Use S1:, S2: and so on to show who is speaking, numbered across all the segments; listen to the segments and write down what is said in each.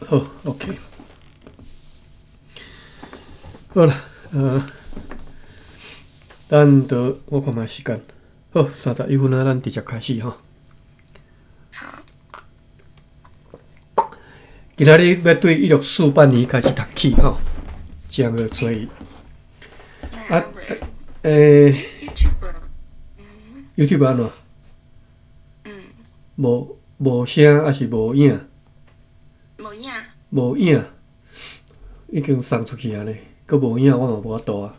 S1: 好，OK。好啦，咱就我看覓時間，好，31分啊，咱直接開始吼。
S2: 好。
S1: 今仔日欲對1648年開始讀起吼，正月初一。啊，YouTube 按怎？無聲抑是無影？
S2: 無影。
S1: 無影，已經送出去啊咧，閣無影，我嘛無法度啊。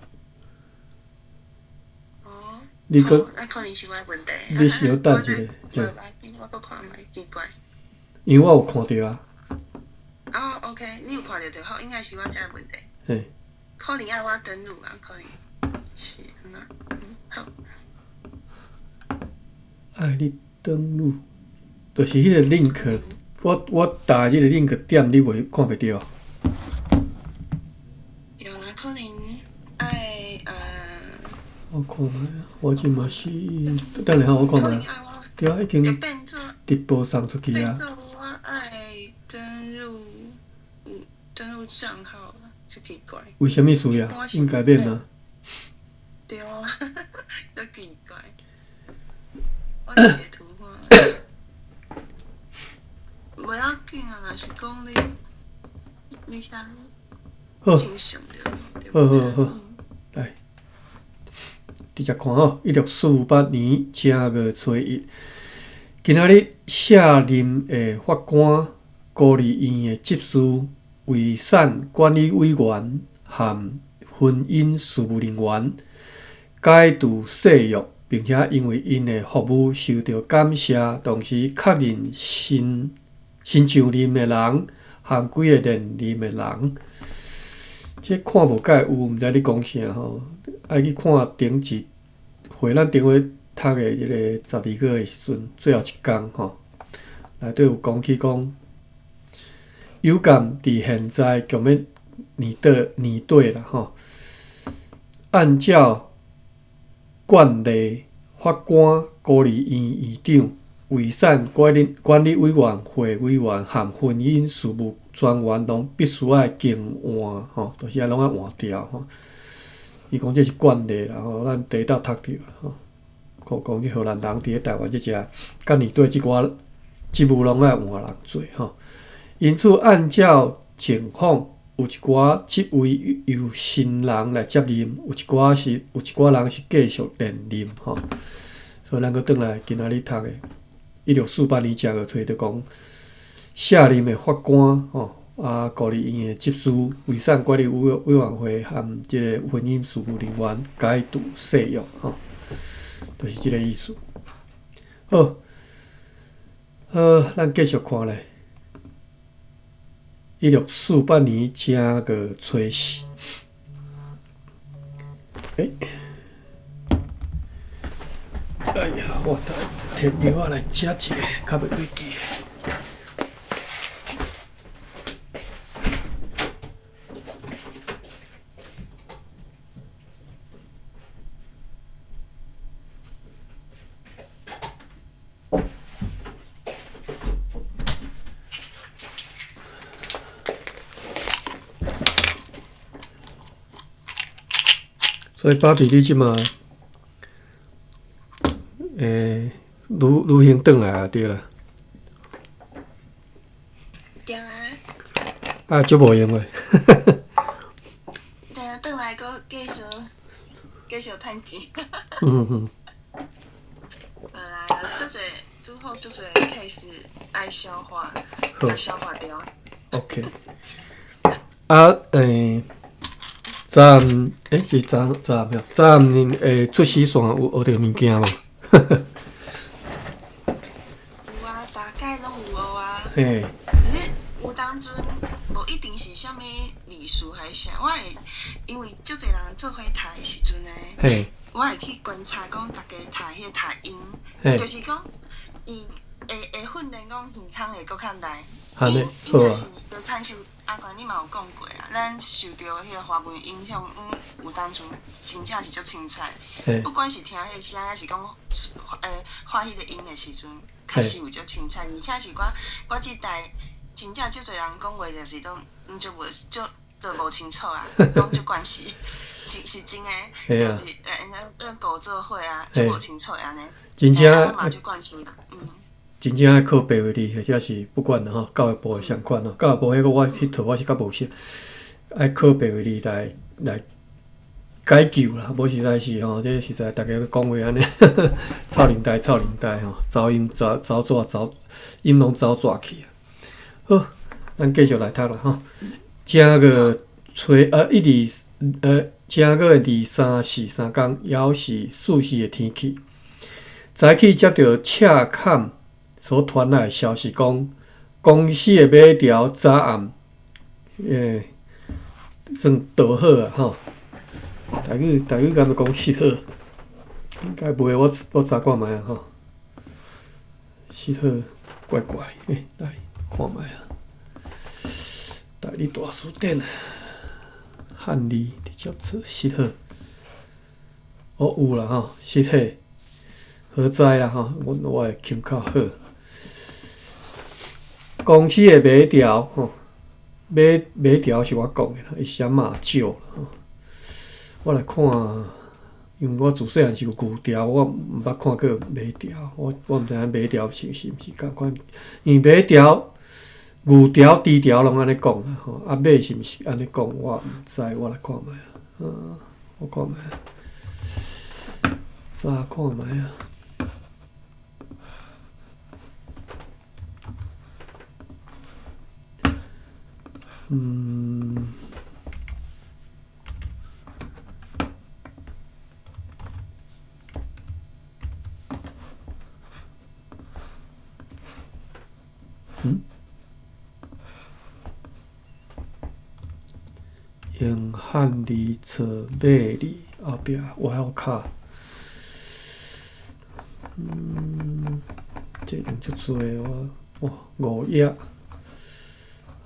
S2: 哦。
S1: 你閣
S2: 啊，可能是我的問題。
S1: 你小等一下。
S2: 我閣看覓，奇怪。
S1: 因為我有看著啊。
S2: 哦，OK，你有看著就好，應該是我這个問題。
S1: 嘿。
S2: 可能愛我登錄啊，可能是按怎？好。
S1: 愛你登錄，就是彼個 link，我打這個 link 點你袂看袂著？
S2: 有啊，可能愛。
S1: 我看覓，我這嘛是，等下吼，我看覓。對啊，已經直播送出去啊。
S2: 變做我愛登錄，登錄帳號，真奇怪。
S1: 為啥物需要？應該免啊。
S2: 對啊，足奇怪。我截圖看。無要緊啊，若是講你遐正常著。
S1: 好好好，來，直接看吼，1648年正月初一，今仔日卸任的法官、孤兒院的執事、遺產管理委員和婚姻事務人員解除誓約，並且因為𪜶的服務受到感謝，同時確認新上任的人和幾個連任的人。這看無蓋有，毋知咧講啥吼，愛去看頂一回咱頂回讀的這個12個的時陣，最後一工吼，內底有講起講，有感佇現在局面年底啦吼，按照慣例，法官、孤兒院院長、遺產管理委員會委員和婚姻事務專員攏必須愛更換吼，就是愛攏愛換掉吼。伊講這是慣例啦吼，咱第一道讀著吼。講講這荷蘭人佇咧台灣這遮，甲年底這寡職務攏愛換人做吼。因此，按照情況，有一寡職位由新人來接任，有一寡人是繼續連任吼。所以咱閣轉來今仔日讀的，1648年正月初一，就講卸任的法官吼，啊，孤兒院的執事、遺產管理委員會和這個婚姻事務人員解除誓約吼，就是這個意思。好，咱繼續看咧。1648年正月初四，欸，哎呀，我提藥仔來食一下，較袂袂記。所以芭比，你這馬旅行轉來啊，對啦。
S2: 對啊。
S1: 啊，足無閒的。
S2: 對啊，轉來閣繼續趁錢。無啦，足濟拄好足濟 case 愛消化，愛消化掉。
S1: OK。啊，昨暗，是昨昨暗了，昨暗出死線有學著物件無？
S2: 有啊，大概攏有學啊。可是有當陣無一定是啥物歷史還是啥，我會因為足濟人做伙讀的時陣呢，我會去觀察講逐家讀彼個讀音，就是講伊會訓練講耳孔會閣較利。應該是就親像阿關你嘛有講過啊，咱受著彼個華文影響，有當陣真正是足凊彩。不管是聽彼個聲，抑是講發彼個音的時陣，確實有足凊彩，而且是我這代真正足濟人講話就是攏毋足無足都無清楚啊，攏足慣勢，是是真的，就是咱狗做伙啊，足無清楚按呢。
S1: 真正
S2: 嘛足慣勢，嗯。
S1: 真正愛靠白話字，或者是不管啦吼，教育部的相款吼，教育部彼個我彼套我是較無熟，愛靠白話字來解救啦，無實在是吼，這實在逐家講話按呢，臭奶呆臭奶呆吼，走音走走紙走音攏走紙去啊。好，咱繼續來讀啦吼。正月初一二正月二三四三工，猶是四時的天氣。早起接著赤崁所傳來的消息，講公司的馬條昨暗算導好啊吼。台語台語敢欲講失火？應該袂，我查看覓啊吼。失火怪怪，來看覓啊。台語大辭典，漢字直接查失火。哦，有啦吼，失火，火災啦吼，我會參考好。公司的馬條吼，馬條是我講的啦，伊寫馬廄吼。我來看，因為我自細漢是有牛條，我毋捌看過馬條，我毋知影馬條是毋是仝款，因為馬條、牛條、豬條攏按呢講啦吼，啊馬是毋是按呢講，我毋知，我來看覓啊，我看覓啊，查看覓啊。用漢字查馬字後壁外口卡，這用足濟我哇五頁，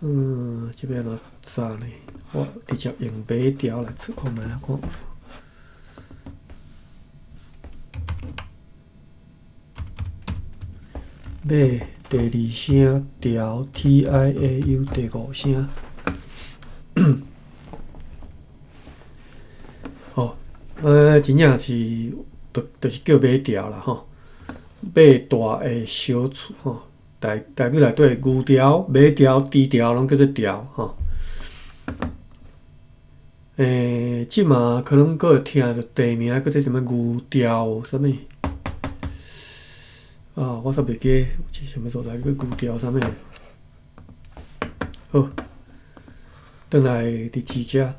S1: 這欲按怎查呢？我直接用馬條來查看覓啊看。馬第二聲條 T I A U 第五聲。哦，真正是，就是叫馬條啦吼，馬大的小厝吼，台語內底牛條、馬條、豬條攏叫做條吼。這馬可能閣會聽著地名叫做啥物牛條啥物。啊，我煞袂記是啥物所在，叫牛條啥物。好，轉來佇飼遮，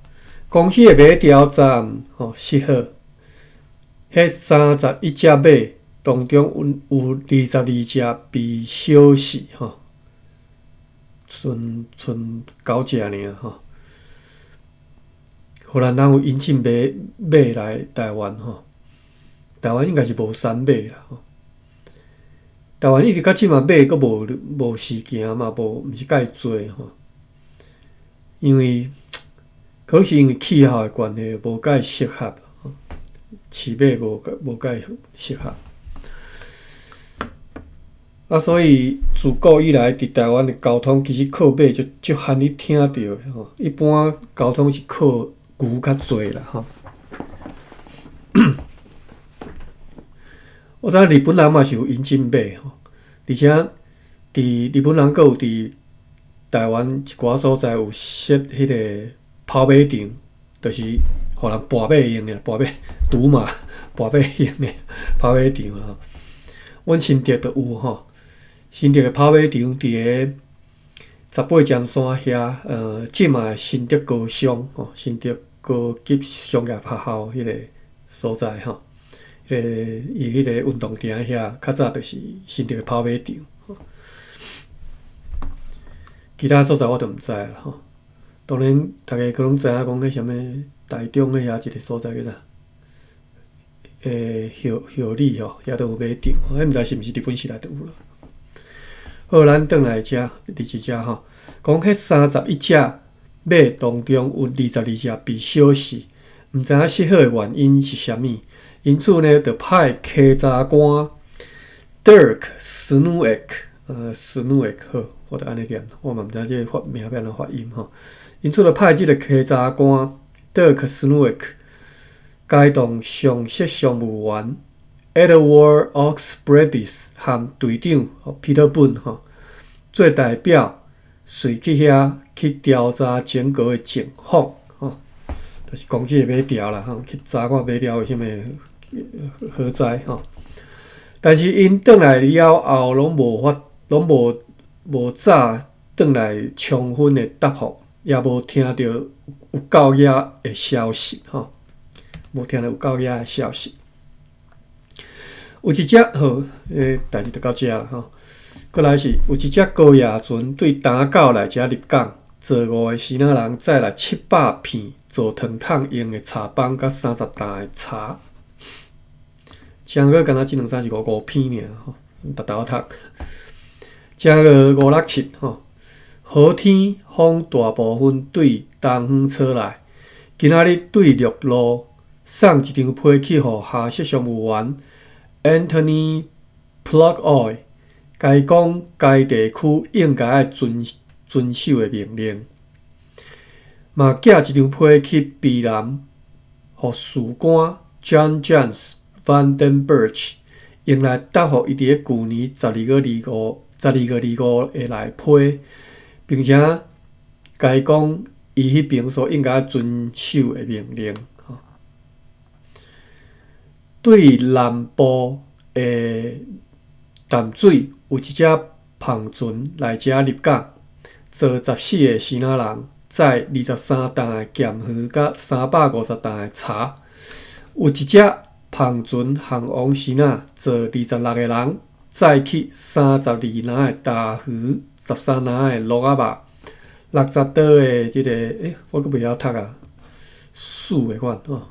S1: 公司的馬條站吼失火，彼31隻馬當中有22隻被燒死吼，賰賰九隻爾吼。荷蘭人有引進馬來台灣吼，台灣應該是無產馬啦吼。台灣一直到這馬馬閣無事件嘛，無毋是介濟吼，因為可能是因為氣候的關係，無介適合，飼馬無介適合。啊，所以自古以來，佇台灣的交通其實靠馬就足罕去聽著的吼，一般交通是靠牛較濟啦吼。我知影日本人嘛是有引進馬吼，而且佇日本人閣有佇台灣一寡所在有設彼個跑馬場，就是予人跋馬用的，跋馬賭馬跋馬用的跑馬場吼。阮新竹就有吼，新竹的跑馬場佇个十八尖山遐，這馬新竹高商吼，新竹高級商業學校彼個所在吼。伊彼個運動場遐，較早就是新竹的跑馬場。其他所在我就毋知啦吼。當然，逐家可能知影講彼啥物台中彼遐一個所在叫啥？后里吼，遐都有馬場，彼毋知是毋是日本時代就有啦。好，咱轉來遮，佇這遮吼，講彼31隻馬當中有22隻被燒死，毋知影失火的原因是啥物。因此呢，就派稽查官 Dirk Snoek，Snoek 好，我著按呢念，我嘛毋知這個發名欲按怎發音吼。𪜶就派這個稽查官 Dirk Snoek，偕同上席商務員 Edward Ox Brebis 和隊長 Peter Boone 吼，做代表，隨去遐去調查整個的情況吼，就是講這個馬條啦吼，去查看馬條為啥物火災吼。但是𪜶轉來了後，攏無發，攏無無早轉來充分的答覆，也無聽著有狗仔的消息吼，無聽著有狗仔的消息。有一隻好，欸，代誌就到遮啦吼。閣來是有一隻高野船對東港來遮入港，坐五个支那人載來700片做糖桶用的茶枋，佮30擔的茶。正月敢若這兩三是五五篇爾吼，沓沓仔讀。正月五六七吼，好天風大部分對東方吹來。今仔日對陸路送一張批去予下屬商務員 Anthony Plogoy，共伊講該地區應該愛遵遵守的命令。嘛寄一張批去卑南，予士官 John Jones Van den Berg 用來答覆伊佇咧舊年12月25、12月25的來批，並且共伊講伊彼爿所應該遵守的命令。對南部的淡水有一隻帆船來遮入港，坐14個支那人，載23擔的鹹魚佮350擔的茶。有一隻帆船航往支那，坐26個人，載去32籃的大魚，13籃的鹿仔肉，60多的這個，欸，我閣袂曉讀啊，四的款吼，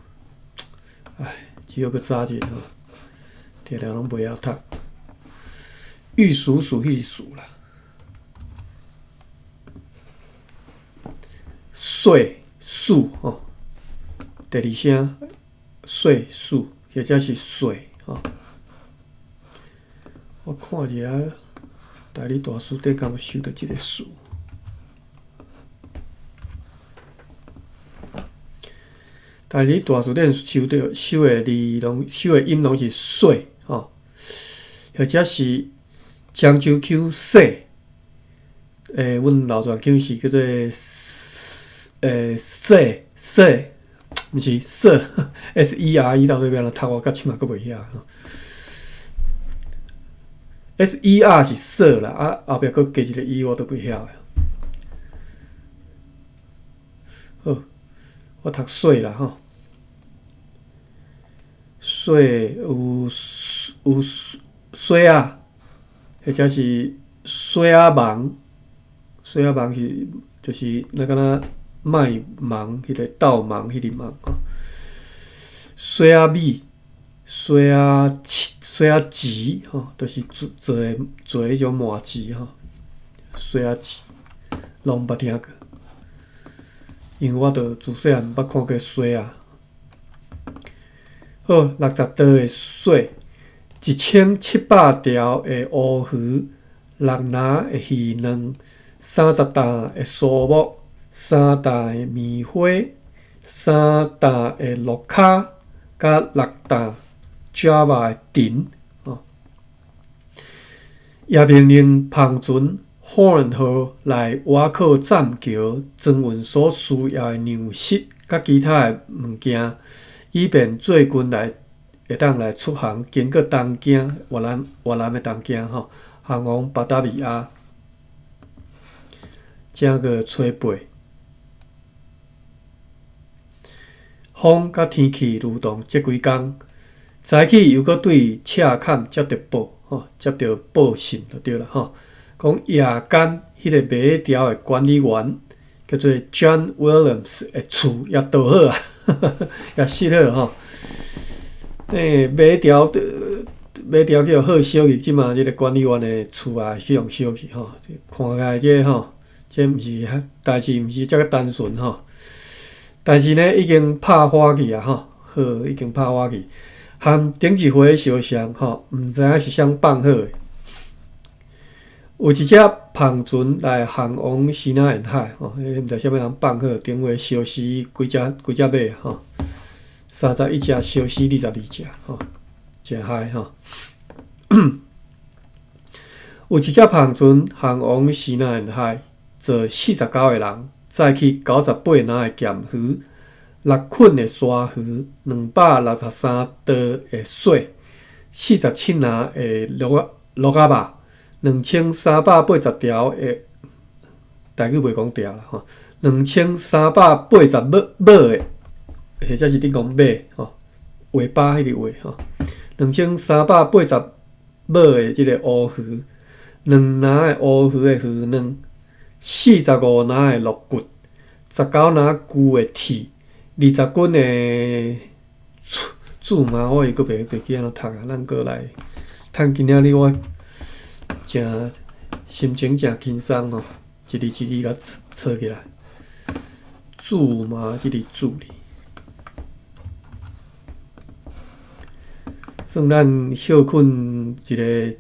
S1: 唉，只好閣查一下吼，定定攏袂曉讀。玉蜀黍彼個黍啦，歲數吼，第二聲歲數或者是歲吼。我看一下，台語大辭典敢有收著這個詞？台語大辭典收著收的字攏收的音攏是歲吼，或者是漳州腔說，欸，阮老泉腔是叫做欸說說，毋是說 S E R E 到底欲按怎讀？我到這馬閣袂曉。S E R 是說啦，啊後壁閣加一個 E 我都袂曉。好，我讀說啦吼，說有有說啊。或者是洗仔網，洗仔網是就是那敢若賣網，彼個鬥網，彼個網吼。洗仔米、洗仔洗仔糍吼，就是做做的做彼種麻糍吼。洗仔糍攏毋捌聽過，因為我著自細漢毋捌看過洗仔。好，60桌的雪。1700條的烏魚，六籃的魚卵，30擔的蘇木，3擔的棉花，3擔的鹿跤，佮6擔 Java 的藤。也命令帆船 Horn 號來倚靠棧橋裝運所需要的糧食佮其他的物件，以便最近來。會當來出航，經過東京，越南越南的東京吼，航往巴達維亞，正月初八，風佮天氣如同這幾工，早起又閣對赤坎接著報吼，接著報信就對啦吼，講夜間彼個馬條的管理員叫做 John Williams 的厝也著火啊，也熄火吼。欸，馬條馬條去予火燒去，這馬這个管理員的厝也去予燒去吼。看起來這吼，這毋是代誌，毋是遮爾單純吼。但是呢，已經拍火去啊吼，火已經拍火去，和頂一回相像吼，毋知影是啥放火的。有一隻帆船來航往西南沿海，吼，彼毋知啥物人放好，頂尾燒死幾隻幾隻馬，吼，31隻燒死22隻，吼，誠害吼。有一隻帆船航往西南沿海，載49個人，載去98籃的鹹魚、6捆的沙魚、263桌的雪、47籃的鹿鹿仔肉、2380條的，台語袂講條啦吼，2380尾尾的，或者是你講馬吼，尾巴彼個尾吼，2380尾的這个烏魚，兩籃的烏魚的魚卵，45籃的鹿骨，19籃舊的鐵，20斤的苧麻，我會閣袂記按怎讀啊，咱閣來趁今仔日我誠心情誠輕鬆吼，一字一字共抄起來。苧麻這个字哩，算咱歇睏一个，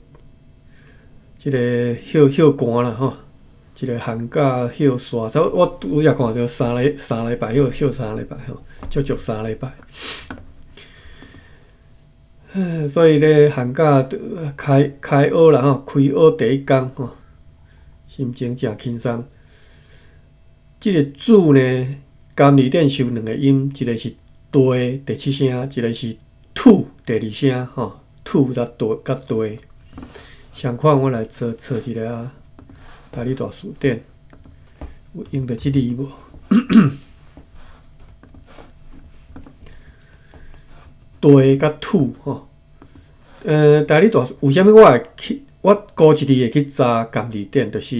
S1: 這个歇歇寒啦吼，一个寒假歇煞，我拄才看著三禮拜歇歇三禮拜吼，足足三禮拜。所以咧寒假開開學啦吼，開學第一工吼，心情誠輕鬆。這个苧呢，甘字典收兩个音，一个是地第七聲，一個是土第二聲吼，土佮地佮地。相款，我來抄抄一下啊，台語大辭典有用著這字無？地佮土吼，台語大為啥物我會去？我估一字會去查甘字典，就是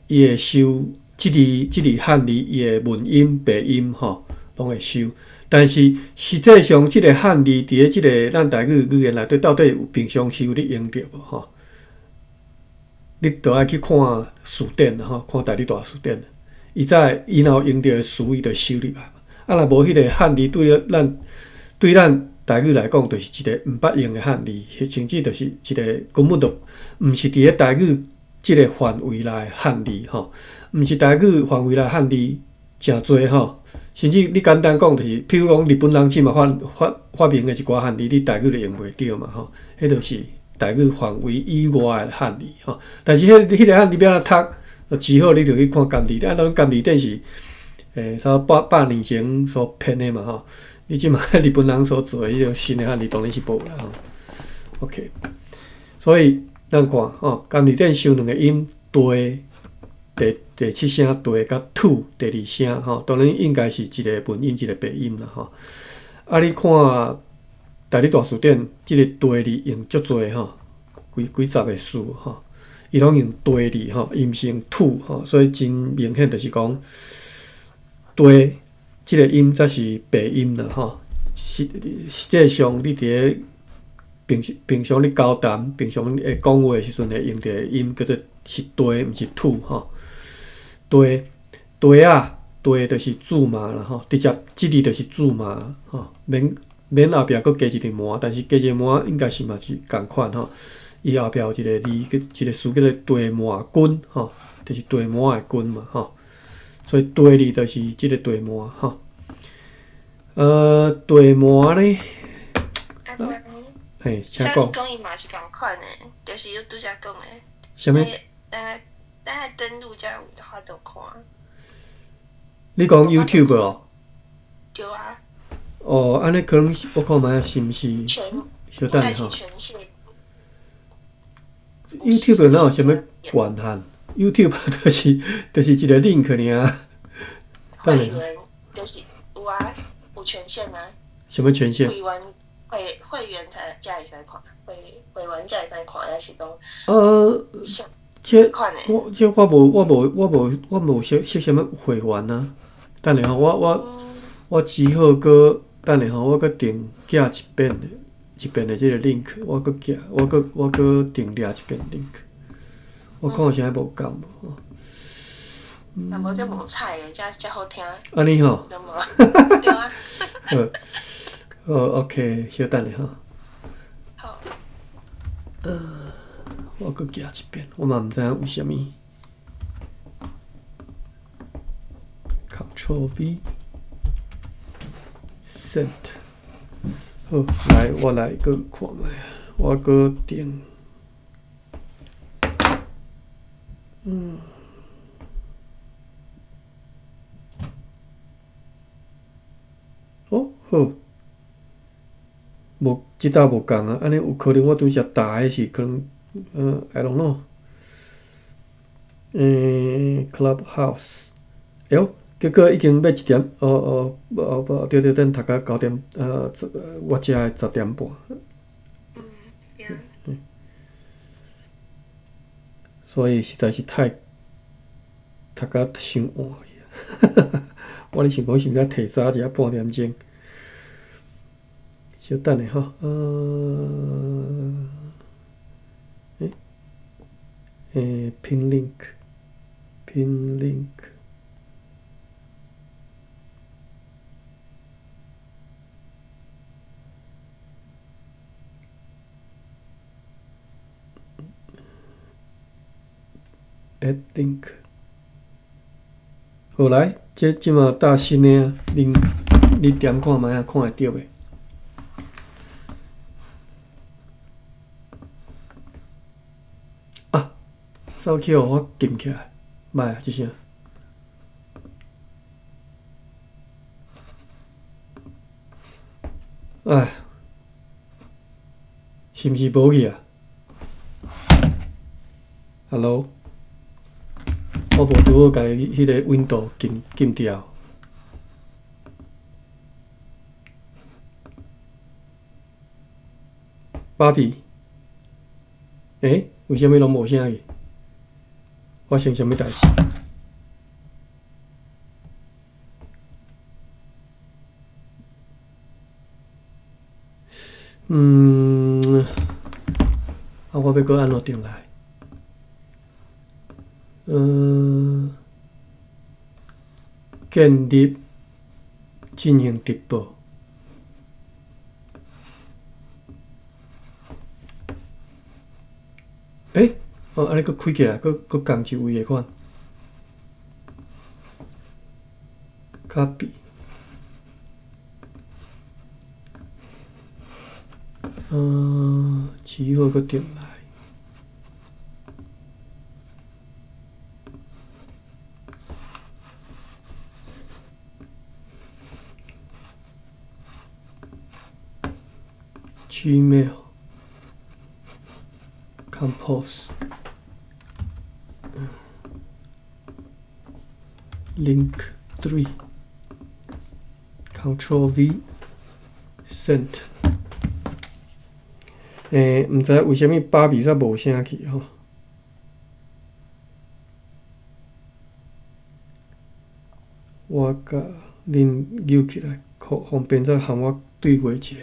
S1: 伊會收這字這字漢字伊的文音、白音吼，攏會收。但是實際上，這個漢字佇咧這个咱台語語言內底，到底有平常時有咧用著無吼？你著愛去看辭典吼，看台語大辭典，伊才伊若有用著的詞，伊就收入來。啊，若無彼個漢字對咱對咱台語來講，就是一個毋捌用的漢字，甚至就是一個根本就毋是佇咧台語這個範圍內的漢字吼，毋是台語範圍內漢字誠濟吼。甚至你簡單講，就是譬如講日本人這馬發發發明的一寡漢字，你台語就用袂著嘛吼。彼就是台語範圍以外的漢字吼。但是彼彼个漢字欲按怎讀，只好你就去看甘字典。啊，咱甘字典是差不多百百年前所編的嘛吼。你這馬日本人所做的彼種新的漢字，當然是無啦吼。OK，所以咱看吼，甘字典收兩个音，地第第七聲地佮土第二聲吼，當然應該是一个文音，一个白音啦吼。啊，你看台語大辭典，這个地字用足濟吼，幾幾十个詞吼，伊攏用地字吼，伊毋是用土吼，所以真明顯就是講地這个音才是白音啦吼。實實際上，你佇咧平平常你交談、平常會講話的時陣會用著的音叫做是地，毋是土吼。地地仔，地就是苧麻啦吼，直接這字就是苧麻吼，免免後壁閣加一個麻，但是加一個麻應該是嘛是仝款吼。伊後壁有一个字，一个詞叫做地麻菌吼，就是地麻的菌嘛吼。所以地字就是這个地麻吼。地麻呢？嘿，請講。
S2: 講伊嘛是仝款的，就是你拄才講的。
S1: 啥物？
S2: 等下登錄才有法度看。
S1: 你講 YouTube 哦？
S2: 對啊。
S1: 哦，按呢可能是我看覓是毋是？小等下吼。YouTube 哪有啥物權限？YouTube 就是就是一个 link 爾。
S2: 會員就是有啊，有權限啊。
S1: 啥物權限？
S2: 會員會會員才才會使看，會會員才會使看，抑是講？
S1: 這我這我無我無我無我無設設啥物會員啊。等下吼，我我我只好閣等下吼，我閣訂寄一遍的，一遍的這个 link，我閣寄，我閣我閣訂掠一遍 link。我看啥無仝無？
S2: 若無這無彩的，才才好聽。
S1: 按呢吼。
S2: 對啊。
S1: 好，好，OK，小等下吼。
S2: 好。
S1: 我閣寄一遍，我嘛毋知影為啥物。Control V Send。好，來，我來閣看覓，我閣點，哦，好，無，這搭無仝啊，按呢有可能我拄才打的是可能，I don't know。Clubhouse，哎喲，結果已經欲一點，哦哦，哦無，對對，等讀到9點，我遮的10點半。
S2: 對。
S1: 所以實在是太讀甲傷晚去啊！我咧想講是毋是提早一下半點鐘？小等下吼，pin link，pin link。add link，好來，這這馬搭新的啊，恁你點看覓啊，看會著袂？啊，走去予我禁起來，歹啊，這聲。哎，是毋是無去啊？Hello？我無拄好共伊彼個 window 禁禁掉。芭比，為啥物攏無聲去？發生啥物代誌？啊，我欲閣按怎轉來？建立進行直播。哦，按呢閣開起來，閣閣仝一位的款。Copy。只好閣轉來。Gmail Compose Link 3 Control V Send。毋知為啥物芭比煞無聲去吼？我共恁揪起來，方便再含我對話一下。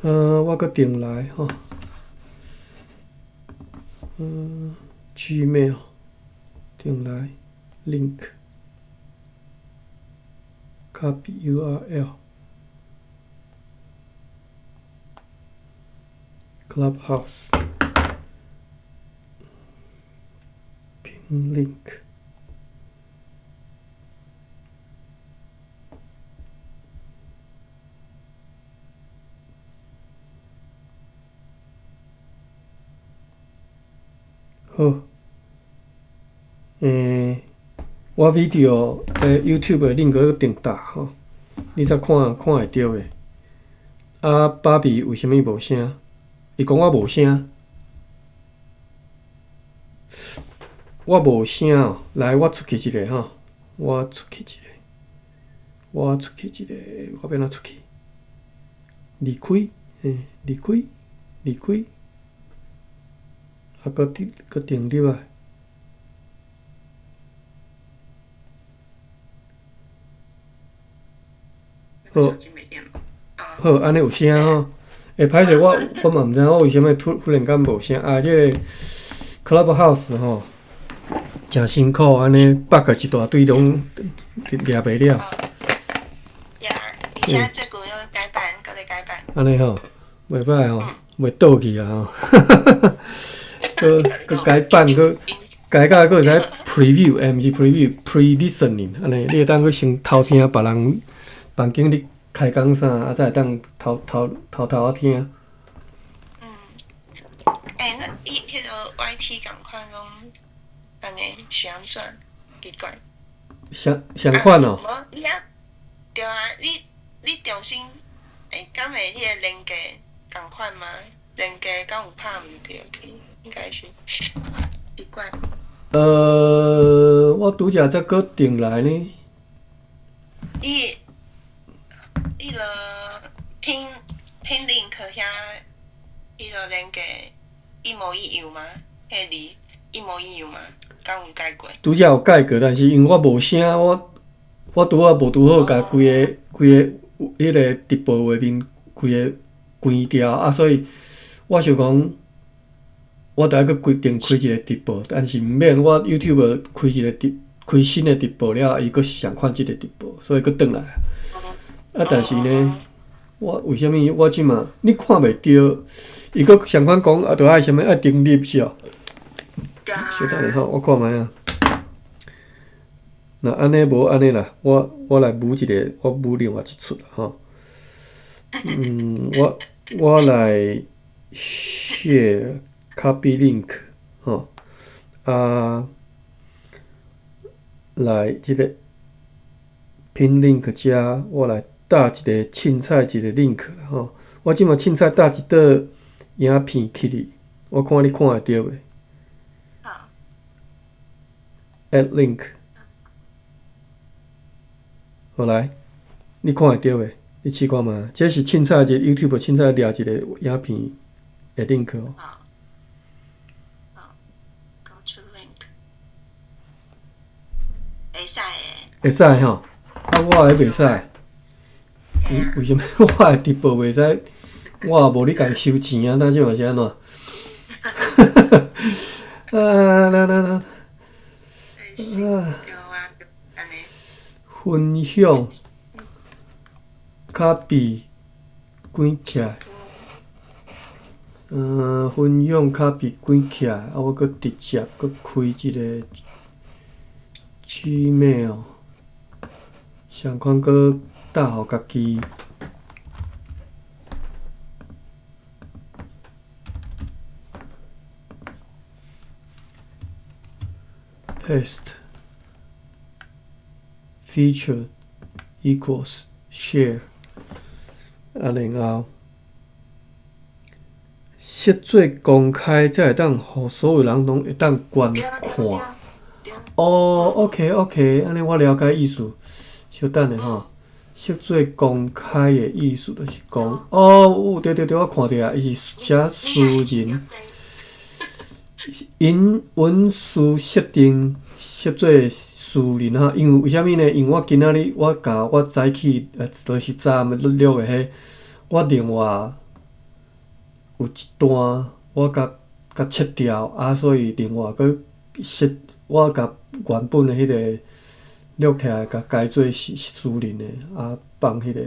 S1: 我閣轉來吼。Gmail 轉來 link copy URL Clubhouse pin link 好，我 video YouTube 的 link 閣定打吼，你才看看會著袂？啊，芭比為啥物無聲？伊講我無聲，我無聲哦。來，我出去一下吼，我出去一下，我出去一下，我欲按怎出去？離開，離開，離開。啊，閣訂閣訂入來。好，好，按呢有聲吼。歹勢，我嘛毋知我為啥物突忽然間無聲啊！這個 Clubhouse 吼，誠辛苦，按呢 bug 一大堆，攏掠袂了。
S2: 而且最近又改版，閣咧改版。
S1: 按呢吼，袂歹吼，袂倒去啊吼。閣閣改版，閣改甲閣會使 preview，欸，毋是 preview，pre-listening，按呢，你會當閣先偷聽別人房間咧開講啥，啊，才會當偷偷偷偷仔聽。
S2: 嗯。欸，那伊彼个 YT 仝款攏按呢是按怎？奇怪。
S1: 相相款哦。
S2: 無，你啊，對啊，你重新，欸，敢會彼個連結仝款嗎？連結敢有拍毋著去？應該是奇怪。
S1: 我拄才才閣轉來呢。
S2: 你彼个 pin link 遐，彼个連結一模一樣嗎？彼个字一模一樣嗎？敢有改過？
S1: 拄才有改過，但是因為我無聲，我拄仔無拄好共規個彼个直播畫面規个關掉啊，所以我想講，我著愛閣規定開一個直播，但是毋免，我 YouTube 開一個直開新的直播了，伊閣是仝款這個直播，所以閣轉來。啊，但是呢，我為啥物我這馬你看袂著？伊閣仝款講啊，著愛啥物愛登入是哦？小等下吼，我看覓啊。若按呢無按呢啦，我來補一個，我補另外一出吼。我來 share copy link 吼，啊，來這個 pin link 遮，我來搭一個凊彩一個 link 吼。我這馬凊彩搭一段影片去哩，我看你看會著袂？
S2: 好。
S1: Add link。好來，你看會著袂？你試看覓？這是凊彩一個 YouTube 凊彩掠一個影片的 link 哦。
S2: 好。好，Go to link。會使的。
S1: 會使吼，啊，我的袂使。為啥物我的直播袂使？我也無咧共收錢啊，那這嘛是按怎？啊，來來來，啊，分享，copy，關起來。分享 copy 關起來，啊，我閣直接閣開一個 Gmail，相款閣搭予家己。Paste feature equals share，啊，然後設做公開，才會當予所有人攏會當觀看。哦，OK OK，按呢我了解意思。稍等下吼，設做公開的意思就是講，哦，有對對對，我看著啊，伊是寫私人。𪜶允許設定設做私人哈，因為為啥物呢？因為我今仔日我共我早起，就是昨暗錄的彼，我另外有一段我共共切掉，啊，所以另外閣設我共原本的彼個錄起來，共改做是私人的，啊，放彼個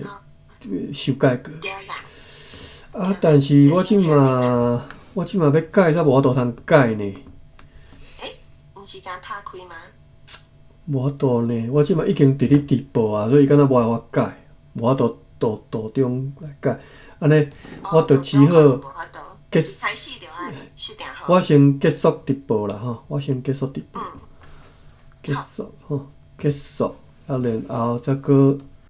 S1: 修改過。啊，但是我這馬。我這馬欲改，才無法度通改呢。
S2: 欸，毋是共拍開嗎？
S1: 無法度呢，我這馬已經佇咧直播啊，所以敢若無辦法改，無法度途途中來改。按呢，我就只好結。我先結束直播啦吼，我先結束直播。結束吼，結束，啊，然後再閣。